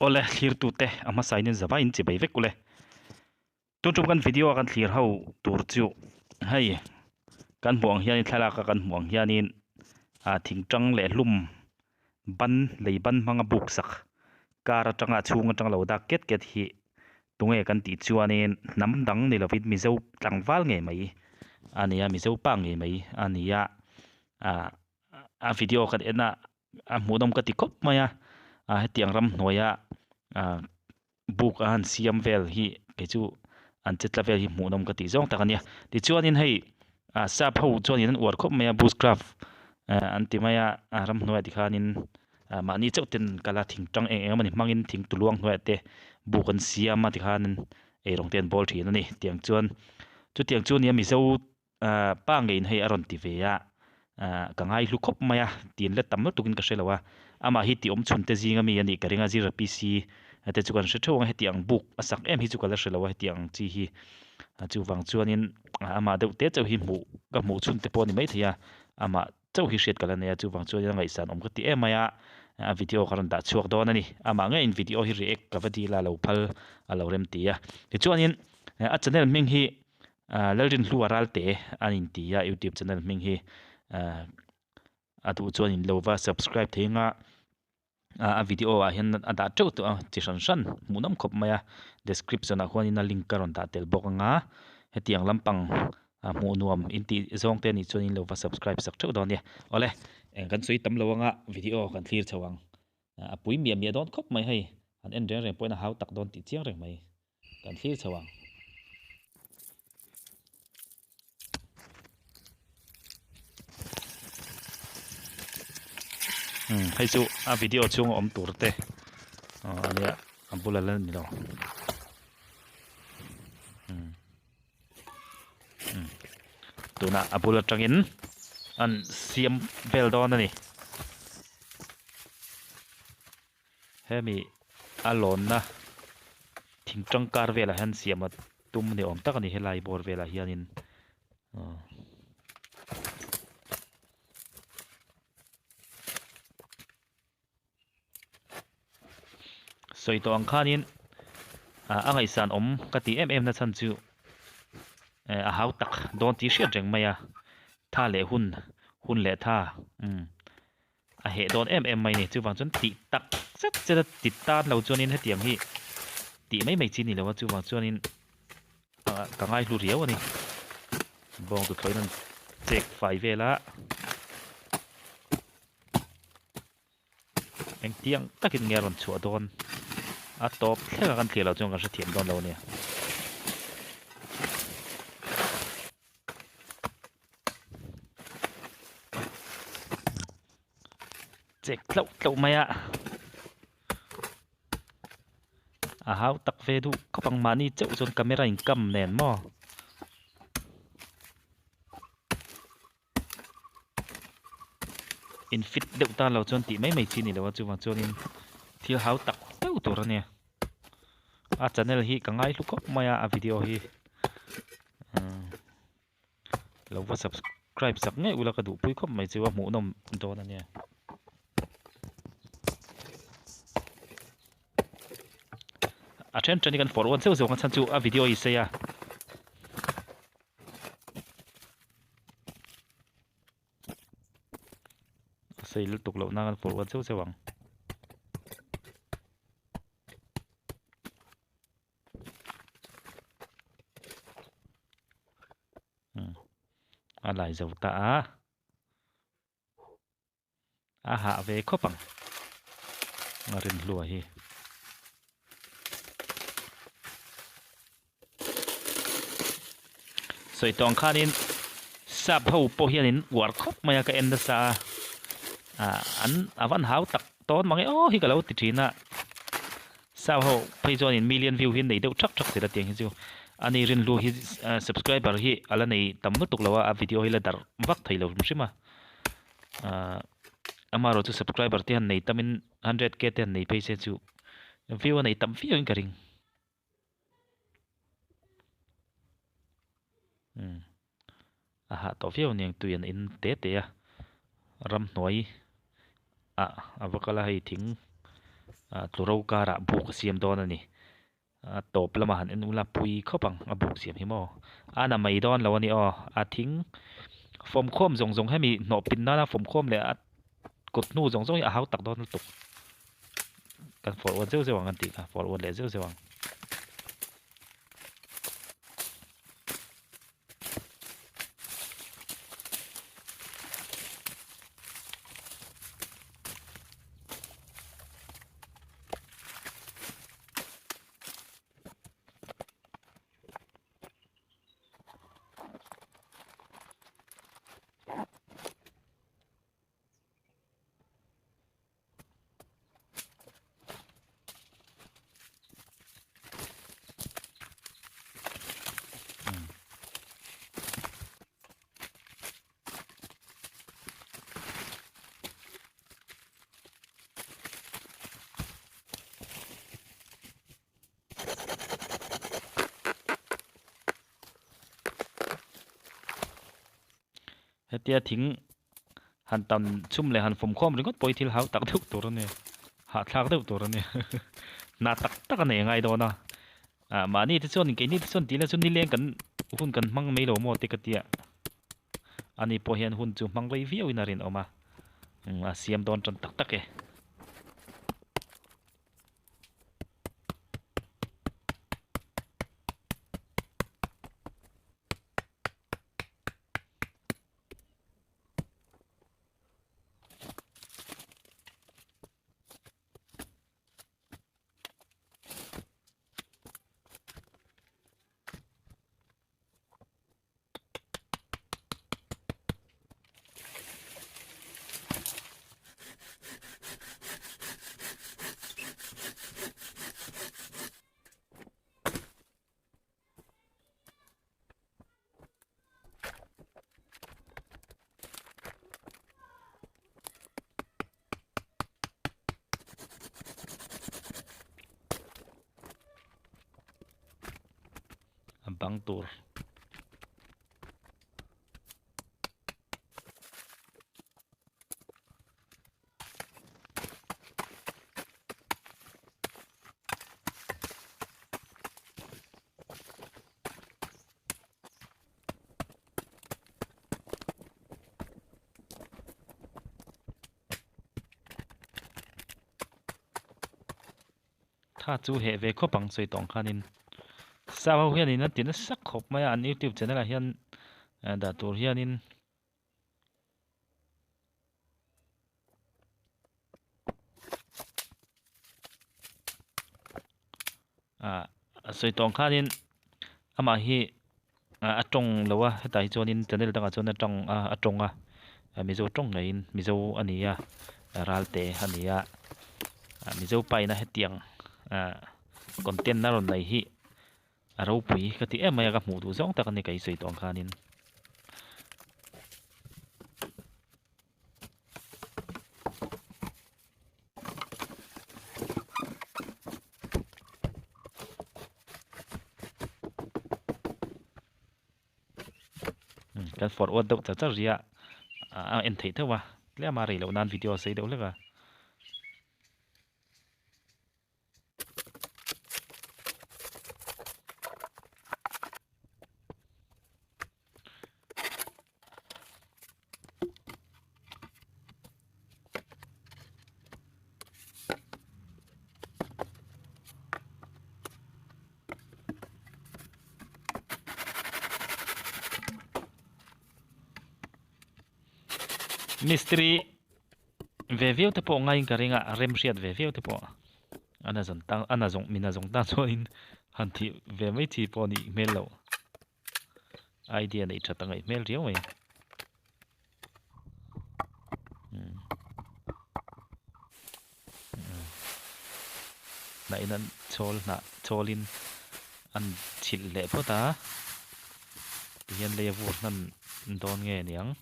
Awle thlirtute a hmasa in zavai in chibei vek ule. Tun tum kan video a kan thlir ho tur chu hei kan hmuh ang hianin thlalak a kan hmuh ang hianin ah thingtang leh hlum ban lei ban hmanga buk sak kar atanga a chhung atanga lo dak ket ket hi tunge kan tih chuanin hnam dang ni lovin mizo tlangval ngei mai a ni a mizo pa ngei mai a ni a ah a video kan en a a hmuhnawm ka ti khawp mai a ah hetiang ramhnuaia ah buk a han siam vel hi kei chu an che tla vel hi hmuhnawm ka tih zawng tak a nia tichuanin hei ah sap ho chuanin an uar khawp mai a bush craft eh an ti mai a ah ramhnuaiah tikhanin ah mahni chauh ten an kal a thing tang eng eng emawni hmangin thing tuluang hnuaiah te buk an siam a tikhanin eirawng te an bawl thin a ni tiang chuan chutiang chu a nia mizo ahh pa ngeiin hei a rawn ti ve a ahh ka ngai hlu khawp mai a tin let tam lutuk in ka hre lo a amah hi tih awm chhun te zing ami anih ka ring a zira PC te chu kan hre theuh ang a heti ang buk a sak em hi chu ka la hre lo a heti ang chi hi chuvang chuanin amah deuh te chauh hi hmuh ka hmuh chhun te pawh a ni maithei a amah chauh hi hriat ka la nei a chuvang chuanin a ngaihsan awm ka ti em mai a a video ka rawn dah chhuak dawn a ni amah ngeiin video hi react ka va dil a lo phal a lo rem ti a tichuanin a channel hming hi Ahh Lalrinhlua Ralte a inti a youtube channel hming hi ahh a duh chuan in lo va subscribe thei anga ah a video ah hian a dah teuh tawh a chi hran hran hmuh nawm khawp mai a description ah khuanin a link a rawn dah tel bawk anga hetiang lampang ah hmuh nuam in tih zawng te anih chuan in lo va subscribe sak theuh dawn nia awle eng kan sawi tam lo anga video kan thlir chho ang a pui miah miah dawn khawp mai hei an en reng reng pawhin a hau tak dawn tih chiang reng mai. Kan thlir chho ang. Hmm, hei chu a video chhung a awm tur te a nia a bula la ni lo. Hmm. Hmm. Tuna a bul atangin an siam vel dawn a ni. Hemi a lawnna thing tangkar velah hian siam a tum ni awm tak a ni helai bawr velah hianin aw. Sawi tawh ang khanin ah a ngaihsan awm ka tih em em na chhan chu eh a hau tak dawn tih hriat reng mai a tha leh hun hun leh tha umm. A heh dawn em em mai ni. Chuvang chuan tih tak zet zet a ti tan lo chuanin hetiang hi tih mai mai chi ni lo a, chuvang chuanin ka ngai hlu riau a ni. Bawng tuthlawhin an chek fai vel a. Engtiang takin nge a rawn chhuah dawn a tawp thleng a kan thlir loh chuan kan hrethiam dawn lo a nia. Chek tlauh tlauh mai a a hau tak ve duh khawp ang mahni chauh chuan camera in kam nen maw. In fit deuh tan lo chuan tih mai mai chi a ni lo a chuvang chuanin thil hau tak deuh tur a nia a channel hi ka ngai hlu khawp mai a a video hi. Lo va subscribe sak ngei ula ka duh pui khawp mai chu a hmuh nawm dawn a nia. A then then hi kan forward zeuh zeuh ang a chhan chu a video hi sei a. A sei lutuk loh nan kan forward zeuh zeuh ang. A lai zo ta a a hah ve khawp ang a rinhlua hi. Sawi tawng khanin sap ho pawh hianin uar khawp mai a ka en nasa a ah an a van hau tak tawn mange aw hi ka lo ti thin a. Sau ho phei chuanin million view hi nei deuh thak thak zel a tiang hi chu ani rinhlu hi subscriber hi ala nei tam lutuk lo a a video hi la darh vak thei lo hrim hrim a ahh amaherawh chu subscriber te han nei tamin 100k te han nei phei se chu view a nei tam viau in ka ring umm a hah tawh viau aniang tui an in te te a ramhnuai ah a va kal a hei thing. Tlu ro karah buk a siam dawn a ni. A tawp lamah han en ula pui khawp ang a buk siam hi maw. A na mai dawn lo a ni aw. A thing fawmkhawm zawng zawng hemi hnawh pin nana fawmkhawm leh a kut hnu zawng zawng hi a hau tak dawn lutuk. Kan forward zeuh zeuh ang an tih kha forward leh zeuh zeuh ang. Hetia thing han tam chhum leh han fawm khawm ringawt pawh hi thil hau tak deuh tur a ni hahthlak deuh tur a ni hna tak tak a nei ngai dawn a ah mahni te chuan keini te chuan tih na chu nileng kan hun kan hmang mai lo maw te ka tia ani pawh hian hun chu hmang rei viau in a rinawm a a siam dawn tan tak tak e. A bang tur. Tha chu heh ve khawp ang sawi tawng khanin sap ho hianin an ti nasa khawp mai a an youtube channel ah hian dah tur hianin. Ah a sawi tawng khanin amah hi a tawng lo a hetah hi chuanin channel dangah chuan a tawng a a tawng a mizo tawng ngeiin mizo a ni a ralte a ni a mizo pa ina hetiang ah content a rawn nei hi a ropui ka ti em mai a ka hmuh duh zawng tak a ni ka insawi tawh ang khanin. Kan forward deuh char char ria a en theih theuh a tlem a rei loh nan video a sei deuh hlek a. Mistiri ve viau te pawh ngaiin ka ring a rem hriat ve viau te pawh a na zawn tang a na zawng mi na zawng tan chuanin han thih ve mai chi pawh a nih hmel loh. Idea neih that a ngaih hmel riau mai. Hnah in an chawl hnah chawlin an chhilh leh phawt a tihian lei a vur hnan dawn nge niang.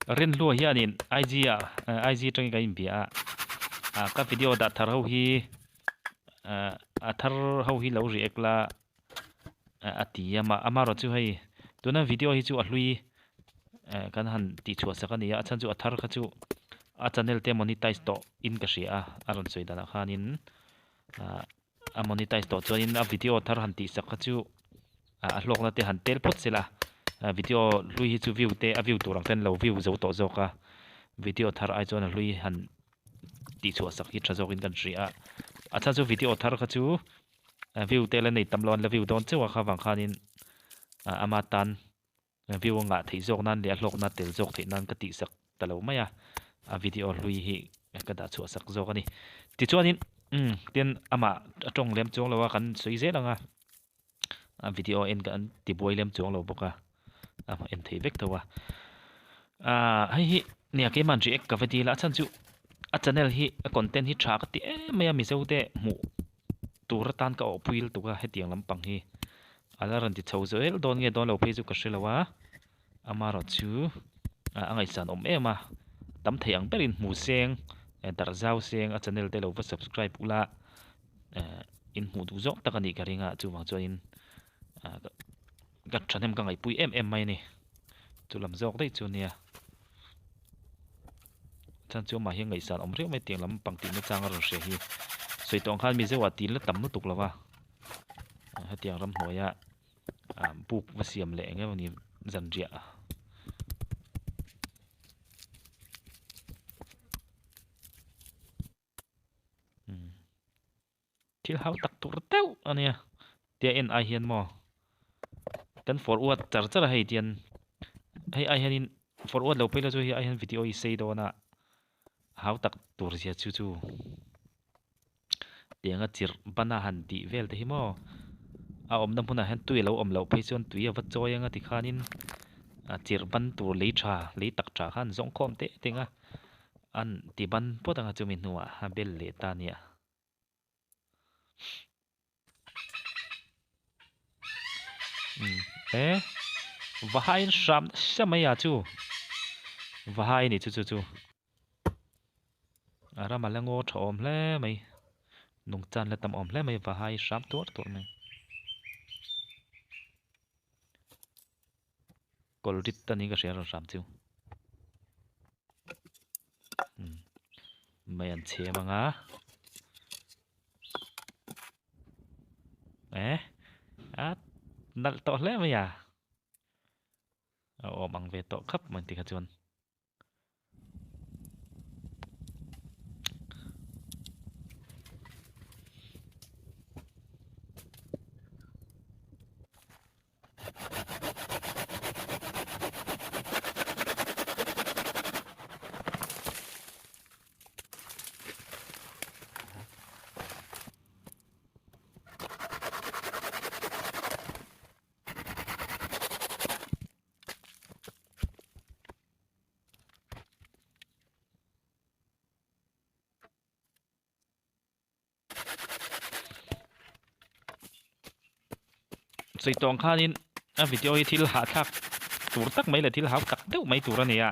Rinhlua hianin IG ah IG atangin kan inbia a, ah ka video dah thar ho hi ah a thar ho hi lo react la a ti a mah amaherawh chu hei tuna video hi chu a hlui eh kan han tih chhuah sak a ni a, a chhan chu a thar kha chu a channel te monetize tawh in ka hria a, a rawn sawi danah khanin ah a monetize tawh chuanin a video thar han tih sak kha chu ah a hlawkna te han tel phawt sela ah video hlui hi chu view te a view tur ang ten lo view zo tawh zawk a video thar ai chuan a hlui han tih chhuah sak hi tha zawkin kan hria a, a chhan chu video thar kha chu view te la nei tam lo an la view dawn chauh a kha vang khanin ah ama tan View a ngah theih zawk nan leh a hlawkna tel zawk theih nan ka tihsak ta lo mai a, a video hlui hi ka dah chhuah sak zawk a ni. Tichuanin umm tin amah a tawng lem chuang lo a kan sawi zel ang a, a video en kan tibuai lem chuang lo bawk a, a en thei vek tho a. Aaa hei hi nia keimah react ka va dil a, a chhan chu a channel hi a content hi tha ka ti em mai a Mizo te hmuh tur atan ka awhpui lutuk a hetiang lampang hi. A la rawn ti chho zel dawn nge dawn lo phei chu ka hre lo a, amaherawh chu a ngaihsan awm em a, tam thei ang berin hmu seng darh zau seng a channel te lo va subscribe ula eh in hmuh duh zawk tak a nih ka ring a chuvang chuanin ah ka thahnem ka ngaihpui em em mai a ni chu lam zawk daih chu a nia chhan chu amah hian ngaihsan awm riau mai tiang lam pang tihna chang a rawn hria hi sawi tawh ang khan mizo ah tih la tam lutuk lo va. Hetiang ramhnuaia ah buk va siam leh eng emawni zanriah umm thil hau tak tur deuh a nia tia en ai hian maw kan forward char char a hei tian hei ai hianin forward lo phei la chu hei ai hian video hi sei dawn a hau tak tur zia chu chu. Tianga chirh bana han tih vel te hi maw a awmna hmunah hian tui a lo awm loh phei chuan tui a va chawi anga tikhanin a chirh ban tur lei tha lei tak tha khan zawng khawm teh teng a an ti ban phawt anga chumi hnuah a bel leh ta nia. Umm e vahaiin hram nasa mai a chu vahai a ni chu chu chu. A ram a la ngaw tha awm hle mai nungchan la tam awm hle mai vahai hram tuar tuar mai kawlrit a niin ka hria rawn hram chu umm mai an chhem ang a eh a nalh tawh hle mai a a awm ang ve tawh khap mai tikha chuan. Sawi tawh ang khanin a video hi thil hahthlak tur tak mai leh thil hau tak deuh mai tur a ni a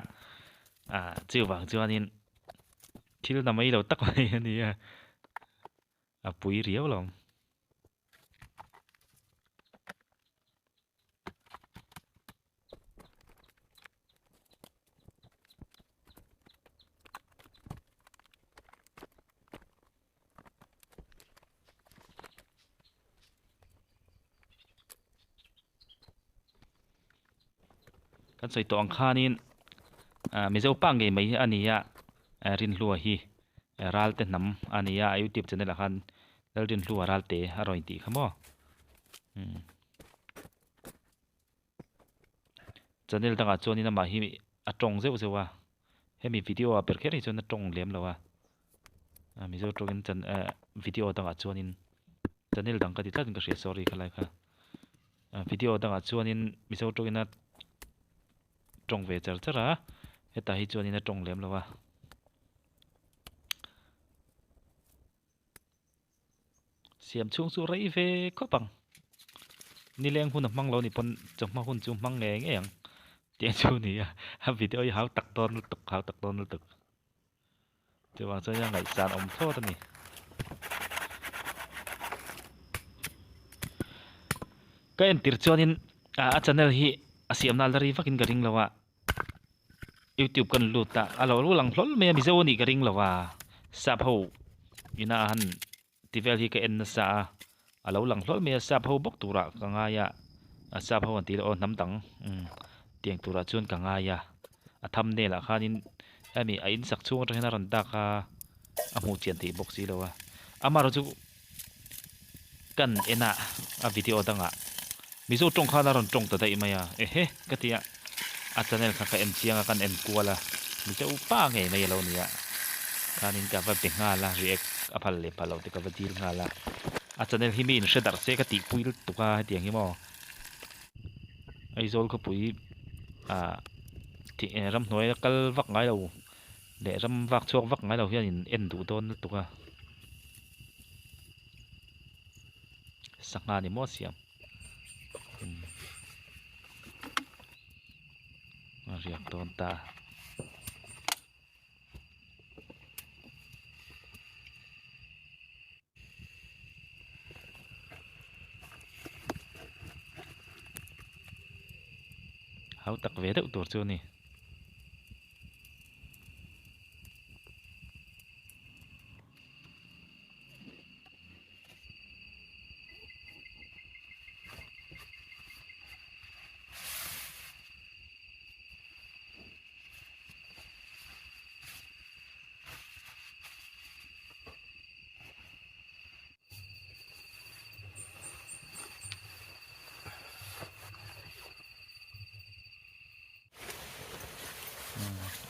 ah chuvang chuanin thil na mai lo tak mai a ni a a pui riau lo ang. Kan sawi tawh ang khanin ah Mizo pa ngei mai hi a ni a Rinhlua hi Ralte hnam a ni a a youtube channel ah khan Lalrinhlua Ralte a rawn intih kha maw umm. Channel dangah chuanin amah hi a tawng zeuh zeuh a hemi video ah ber kher hi chuan a tawng lem lo a ah mizo tawngin chan eh video dangah chuanin channel dang ka ti tlat in ka hria sorry khalai kha ah video dangah chuanin mizo tawngin a tawng ve char char a hetah hi chuanin a tawng lem lo a. Siam chhung chu rei ve khawp ang. Nileng hun a hmang lo ni pawn chawhma hun chu hmang ngei ngei ang. Tiang chu ni a, a video hi hau tak dawn lutuk, hau tak dawn lutuk. Chuvang chuan hian ngaihsan awm thlawt a ni. Ka entir chuanin a channel hi a siam nal la ri vakin ka ring lo a. Youtube kan lut a, a lo lang hlawl mai a, Mizo a nih ka ring lo a, sap ho ina a han ti vel hi ka en nasa a, a lo lang hlawl mai a, sap ho bawk turah ka ngai a, a sap ho an tih leh aw hnam dang umm tiang turah chuan ka ngai a, a thumbnail ah khanin hemi a insak chhung atang hian a rawn dak a, a hmuh chian theih bawk si lo a, amaherawhchu chu kan en a a video dangah Mizo tawng khan a rawn tawng ta daih mai a, ehe ka ti a, a channel kha ka en chiang a kan en kual a, Mizo pa ngei mai a lo ni a, khanin ka va be nghal a react a phal leh phal loh te ka va dil nghal a, a channel hi mi in hre darh se ka tihpui lutuk a hetiang hi maw Aizawl khawpui ah ramhnuai a kal vak ngai lo. Leh ram vak chhuak vak ngai lo hian in en duh dawn lutuk a. Sangha ni maw siam. A riak dawn ta. Hau tak ve deuh tur chu a ni.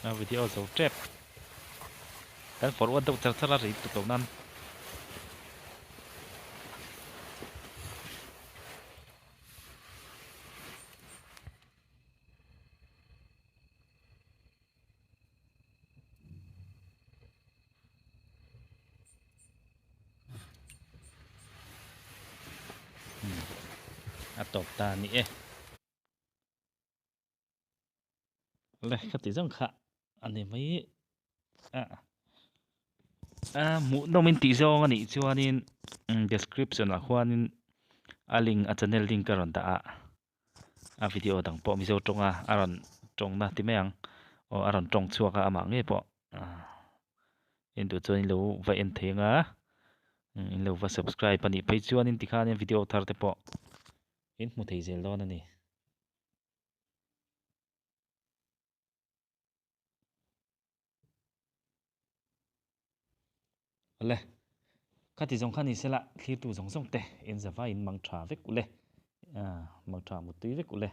A video zo tep kan forward deuh char char a ri tuk loh nan. A tawp ta a ni e. Le ka ti zawng kha a ni mai a a hmuh nawm in tih zawng a nih chuanin description ah khuanin a link a channel link a rawn dah a. A video dang pawh Mizo tawnga a rawn tawngna ti mai ang aw a rawn tawng chhuak a amah ngei pawh en duh chuan in lo va en thei anga in lo va subscribe a nih phei chuan in tikhan in video thar te pawh in hmu thei zel dawn a ni. Awle, khati zawng kha ni sela thlirtu zawng zawng te in zava in mang tha vek ule, mang tha mutui vek ule.